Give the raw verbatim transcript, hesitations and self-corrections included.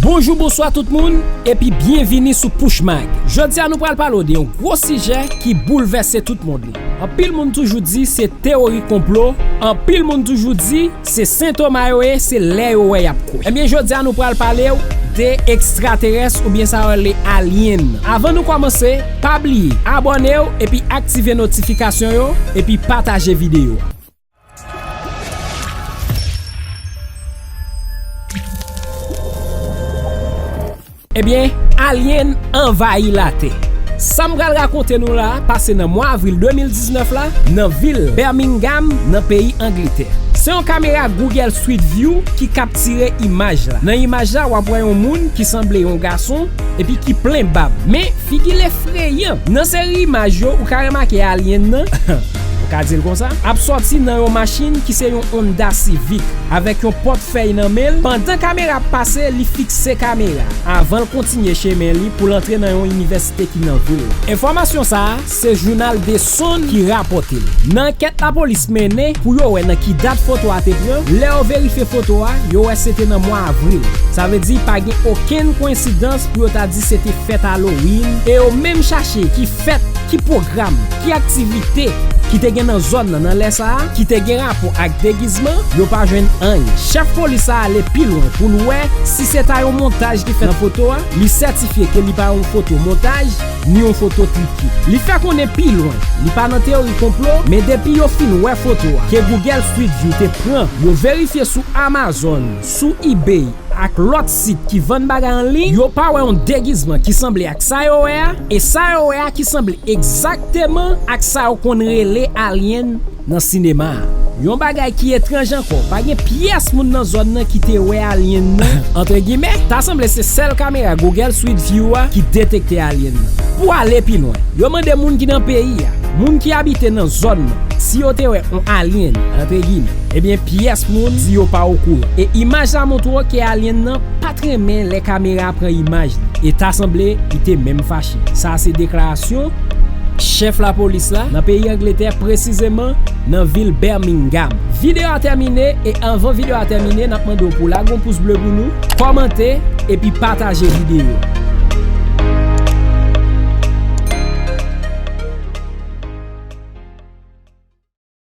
Bonjou, bonswa tout moun, epi byenvini sou Pushmag. Jodi a nou pral pale w de yon gwo sijè ki boulvèse tout mond lan. Anpil moun toujou di se teyori konplo, anpil moun toujou di se Sen Toma yo ye, se lè yo wè y ap kwè. Ebyen, jodi a nou pral pale w de ekstraterès oubyen sa yo rele alyen. Avan nou kòmanse, pa bliye abòne w epi aktive notifikasyon yo, epi pataje videyo a. Ebyen, alyen anvayi Latè. Sa m pral rakonte nou la a pase nan mwa avril de mil diznèf la, nan vil Birmingham, nan peyi Angletè. Se yon kamera Google Street View ki kaptire imaj la. Nan imaj la, w ap wè yon moun ki sanble yon gason epi ki plen bab. Men, figi l efreyan. Nan seri imaj yo, ou ka remake alyen nan, ou ka di l konsa, ap sòti nan yon machin ki se yon Honda Civic, avèk yon pòtfèy nan men l. Pandan kamera ap pase, li fikse kamera a, avan l kontinye chemen li pou l antre nan yon inivèsite ki nan vil la. Enfòmasyon sa a, se jounal The Sun ki rapòte l. Nan ankèt lapolis mennen pou yo wè nan ki dat foto a te pran, lè yo verifye foto a, yo wè se te nan mwa avril. Sa vle di pa gen okenn koyensidans pou yo ta di se te fèt Halloween, e yo menm chache ki fèt, ki pwogram, ki aktivite ki te gen nan zòn nan, nan lè sa a, ki te gen rapò ak degizman, yo pa jwenn anyen. Chèf polis la ale pi lwen pou l wè si se ta yon montaj ki fèt nan foto a. Li sètifye ke li pa yon foto montaj, ni yon foto trike. Li fè konnen pi lwen, li pa nan teyori konplo, men depi yo fin wè foto a, ke Google Street View te pran, yo verifye sou Amazon, sou eBay, ak lòt sit ki vann bagay an liy, yo pa wè yon degizman ki sanble ak sa yo wè a, e sa yo wè a ki sanble egzakteman ak sa yo konn rele alyen nan sinema a. Yon bagay ki etranj ankò, pa gen pyès moun nan zòn nan ki te wè alyen nan, antre gimè, ta sanble se sèl kamera Google Street View a ki detekte alyen nan. Pou ale pi lwen, yo mande moun ki nan peyi a, moun ki abite nan zòn nan, si yo te wè yon alyen, antre gimè. Ebyen, pyès moun di yo pa okouran. E imaj la montre w ke alyen nan pa t renmen lè kamera a pran imaj li. E ta sanble li te menm fache. Sa a se deklarasyon chèf lapolis la nan peyi Angletè, presizeman nan vil Birmingham. Videyo a tèmine, e anvan videyo a tèmine, n ap mande w pou w lage yon pous ble pou nou, kòmante, epi pataje videyo a.